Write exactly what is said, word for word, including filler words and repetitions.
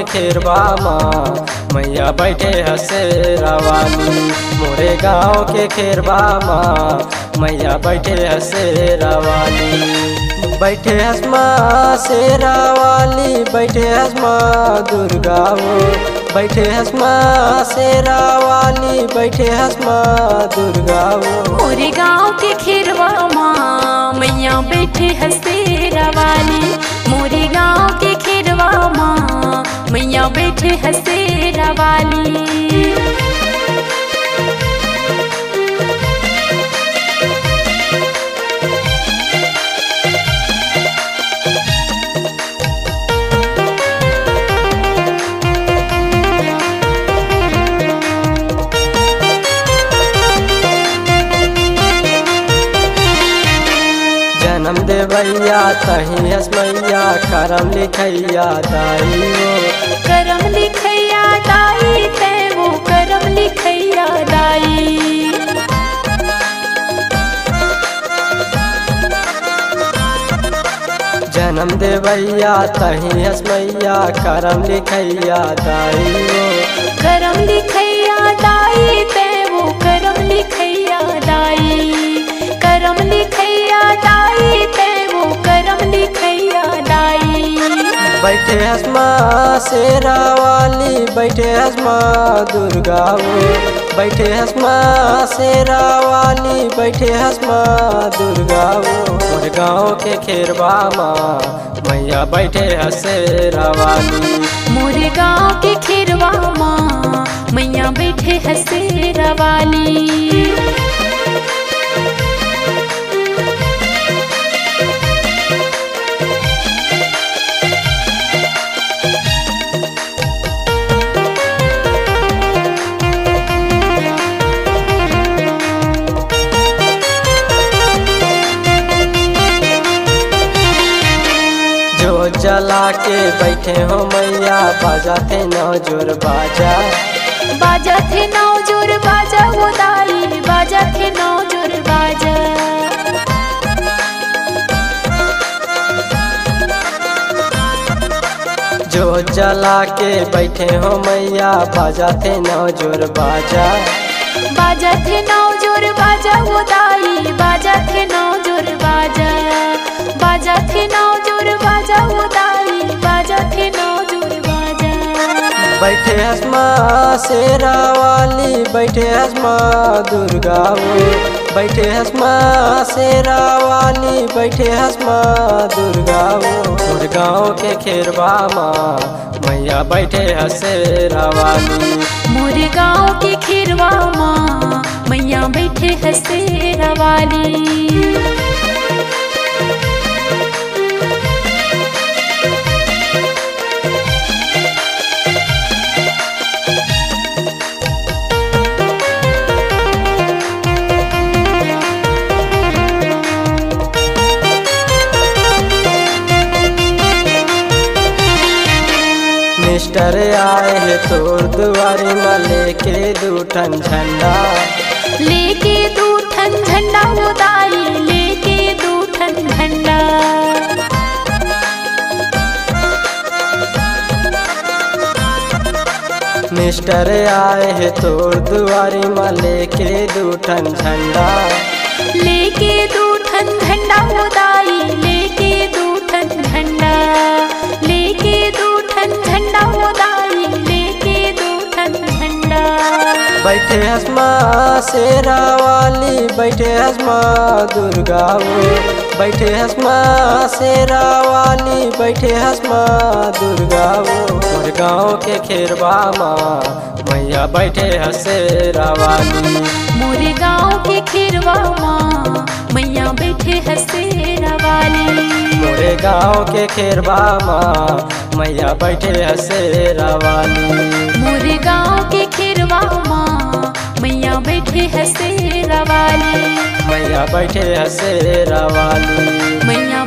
खेरवा मा मैया बैठे ह शेरा वाली, मोरे गाँव के खेरवा मा मैया बैठे ह शेरा वाली। बैठे हस माँ शेरा वाली, बैठे हस माँ दुर्गा हो, बैठे हस माँ शेरा वाली, बैठे हस माँ दुर्गा हो। मोरे गाँव के खेरवा मा मैया बैठे ह शेरा वाली, मोरे गाँव के खेरवा मा मैया बैठे ह शेरा वाली। जनम देवैया तही हस मैया, करम लिखैया दाई हो। करम लिखैया दाई, तै वो करम लिखैया दाई। जनम देवैया तही हस मैया, करम लिखैया दाई हो। करम लिखैया दाई, तै वो करम लिखैया दाई। करम लिखैया दाई, तै वो करम लिखैया दाई। बैठे हस माँ शेरा वाली, बैठे हस माँ दुर्गा हो। बैठे हस माँ शेरा वाली, बैठे हस माँ दुर्गा हो। मोर गाँव के खेरवा मा मैया बैठे ह शेरा वाली। मोरे गाँव के खेरवा मा मैया बैठे ह शेरा वाली। जोत जला के बैठे हो मैया, बाजथे नौ जोर बाजा। बाजथे नौ जोर बाजा, वो दाई, बाजथे नौ जोर बाजा। जोत जला के बैठे हो मैया, बाजथे नौ जोर बाजा। बाजथे नौ जोर बाजा, वो दाई, बाजथे नौ जोर बाजा। बाजथे नौ जोर बाजा, वो दाई, बाजथे नौ जोर बाजा। बैठे हस माँ शेरा वाली, बैठे हस माँ दुर्गा हो। बैठे हस माँ शेरा वाली, बैठे हस माँ दुर्गा हो। मोर गाँव के खेरवा मा मैया बैठे ह शेरा वाली। मोरे गाँव के खेरवा मा मैया बैठे ह शेरा वाली। मिस्टर आए हे तोर दुआरी म लेके दू ठन झंडा। लेके दू ठन झंडा वो दाई, लेके दू ठन झंडा। मिस्टर आए हे तोर दुआरी म लेके दू ठन झंडा। लेके दू ठन झंडा वो दाई, लेके दू ठन झंडा। लेके दू ठन झंडा वो दाई, लेके दू ठन झंडा। बैठे हस माँ शेरा वाली, बैठे हस माँ दुर्गा वो। बैठे हस माँ शेरा वाली, बैठे हस माँ दुर्गा वो। मोर गाँव के खेरवा मा मैया बैठे ह शेरा वाली। मोरे गाँव के खेरवा मा मैया बैठे ह शेरा वाली। मोरे गाँव के खेरवा मा मैया बैठे ह शेरा वाली। मोरे गाँव के खेरवा मा मैया बैठे ह शेरा वाली। मैया बैठे ह शेरा वाली। मैया